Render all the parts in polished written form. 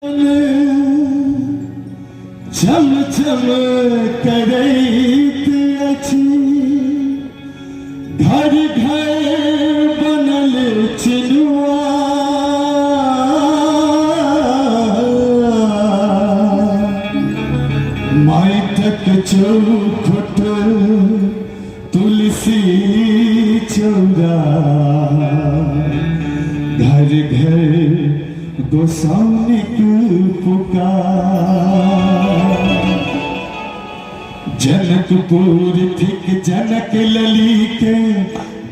चम चम करैत अछि घर घर बनल चिनुआ माइटक चौखट तुलसी चौरा घर घर गोसाउनिक पुकार। जनकपुर थिक जनक लली के,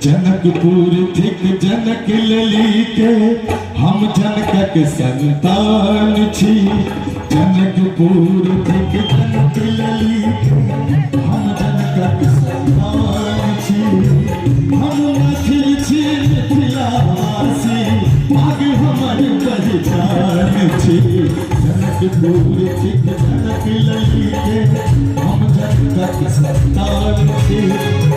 जनकपुर थिक जनक लली के, हम जनकक संतान छी। जनकपुर थिक जनक लली के, हम जनकक संतान छी। हम मैथिल छी मिथिलावासी, भाग हमर पहिचान छी। जनकपुर थिक जनक लली के, हम जनकक संतान छी।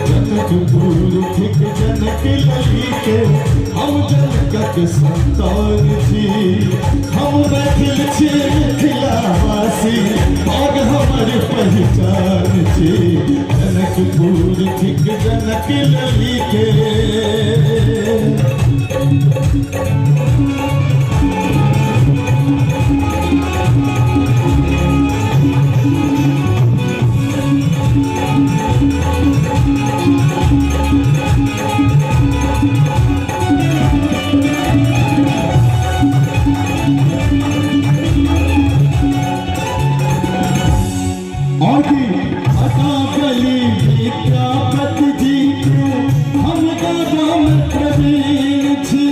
जनकपुर थिक जनक लली के, हम जनकक संतान छी। हम मैथिल छी मिथिलावासी, भाग हमर पहिचान छी। जनकपुर थिक जनक लली के। और की बली विद्यापति जी के, हम गाम प्रवीण छी।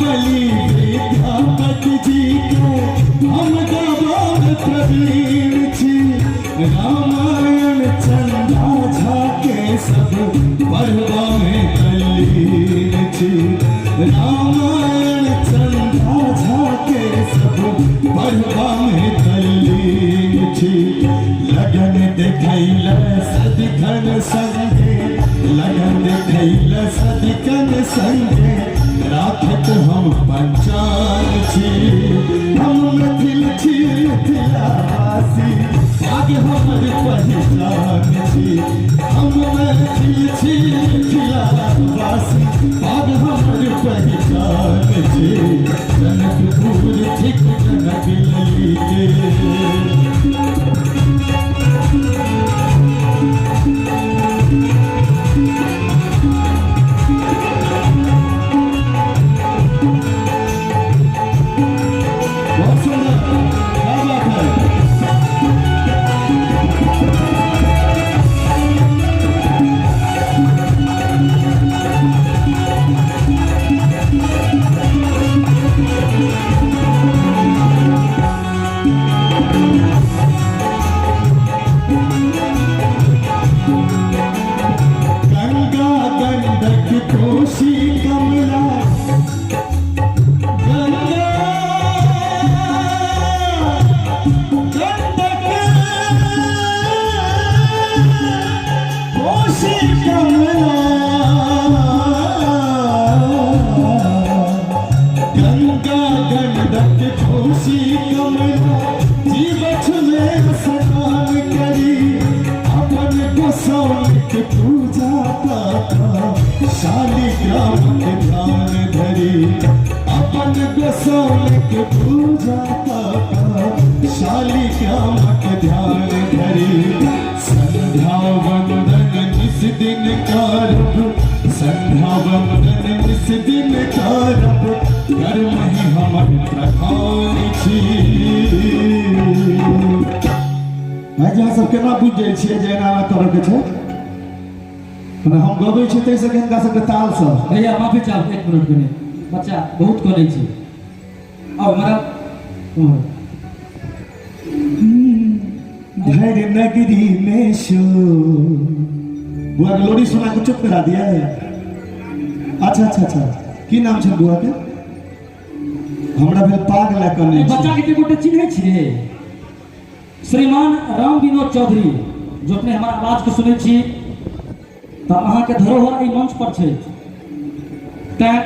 बली विद्यापति जी के, हम गाम प्रवीण छी। रामायण चंदा झा के सब पढ़बा में तल्लीन छी। रामायण चंदा झा के सब पढ़बा में तल्लीन छी। लगन देखैल सदिखन संगे, लगन देखैल सदिखन संगे, राखत हम पंचान छी। हम मैथिल छी मिथिलावासी, भाग हमर पहिचान छी। हम मैथिल छी मिथिलावासी, भाग हमर पहिचान छी। जनकपुर थिक जनक लली के। बहुत सुंदर, क्या बात है। गंगा गंडक कोसी कमला, गंगा गंडक कोसी कमला, गंगा गंडक कोसी कमला, जीवछ में स्नान करी, अपन गोसाउनि के पूजा पाठा, शालिग्राम के ध्यान धरी। अपन गोसाउनि के पूजा पाठा, शालिग्राम के ध्यान धरी। संध्या वंदन निस दिन करब, संध्या वंदन निस दिन करब, कर्म ही हमर प्रधान छी। भाई, अहाँ सब केना बुझि जाइ छियै जे एना एना करऽ के छै? मने हम गबै छियै ताहिसँ कि हिनका सबके तालसँ? भैया, माफी चाहब, एक मिनट कने बच्चा बहुत कनै छै। आउ हमरा। घर नगरी में शो बुआ के लोरी सुना के चुप करा दिया है। अच्छा अच्छा अच्छा, की नाम छै बुआ के? हमरा भेल पाग लए कऽ नहि। बच्चा के गोटे चिन्है छियै? श्रीमान राम विनोद चौधरी, जो अपने हमारा आवाज के सुनै छी। तऽ अहाँके धरोहर एहि मंच पर छै। तैँ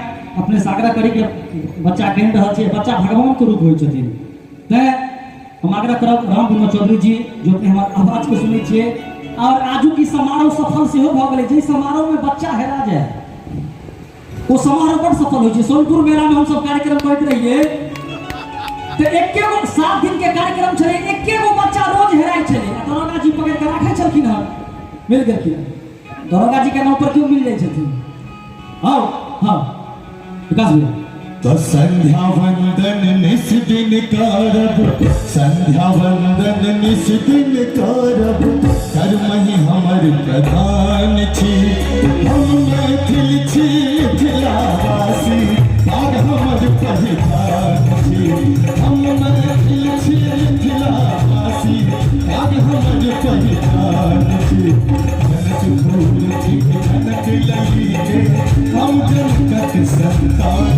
अपने से आग्रह करी कि बच्चा कहि रहल छै, बच्चा भगवानके रूप होइ छथिन। तैँ हम आग्रह करब राम विनोद चौधरी जी, जो अपने हमर आवाजके सुनै छियै, और आजुक ई समारोह सफल सेहो भऽ गेलै। जाहि समारोहमे बच्चा हेरा जाय ओ समारोह बड़ सफल होइ छै। सोनपुर मेलामे हमसब कार्यक्रम करैत रहियै तऽ एके गो 7 दिन के कार्यक्रम छलै, एके गो बच्चा रोज हेराइ छलै आ दरोगा जी पकड़ि कऽ राखै छलखिन हँ, मिल गेलखिन। दरोगा जी के नाम पर क्यों मिल जाइ छथिन? हँ हँ, विकास भैया। तो संध्या वंदन निस दिन करब, संध्या वंदन निस दिन करब, कर्म ही हमर प्रधान छी। हम मैथिल छी मिथिलावासी, पाग हमर पहिचान छी। हम मैथिल छी मिथिलावासी, पाग हमर पहिचान छी। जनक फूल छी जनक लली के, हम जनकक संतान।